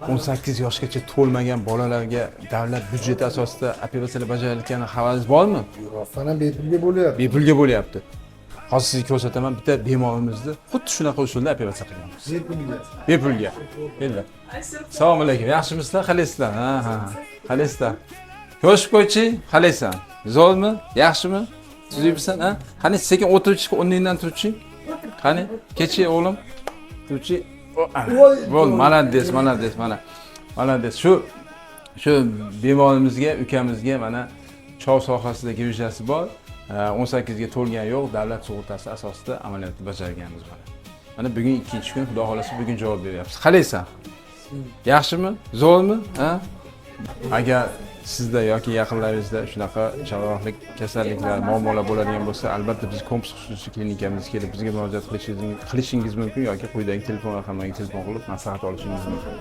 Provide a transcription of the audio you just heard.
18 yoshgacha to'lmagan bolalarga davlat byudjeti asosida operatsiyalar bajarilayotgani xabaringiz bormi? Rostdan ham bepulga bo'lyapti. Bepulga bo'lyapti. Hozir sizga ko'rsataman, bitta bemorimizni xuddi shunaqa usulda operatsiya qilganmiz. Bepulga. Bepulga. Keldi. Assalomu alaykum. Yaxshimisizlar? Qalaysizlar? Ha. Qalaysizlar? Ko'rishib qo'ychi, qalaysan? Zo'rmi? Yaxshimi? Tuzukmisan, ha? Qani sekin o'tirib chiq, o'rningdan turchi. Qani, kechi o'g'lim. Turchi. Voy, Bo'ldi, молодец, молодец, mana. Молодец. Shu bemorimizga, ukamizga mana chov sohasida грыжа si bor. 18 ga to'lgan yo'q, davlat sug'urtasi asosida amaliyotni bajarganmiz mana. Mana bugun ikkinchi kun, Xudo xohlasa bugun javob beryapmiz. Qalaysan? Yaxshimi? Zo'rmi? Ha? Agar sizda yoki yaqinlaringizda shunaqa chalg'oqlik kasalliklar, muammolar bo'ladigan bo'lsa, albatta biz Komps xususiy klinikamizga kelib bizga murojaat qilishingiz mumkin yoki quyidagi telefon raqamlariga telefon qilib maslahat olishingiz mumkin.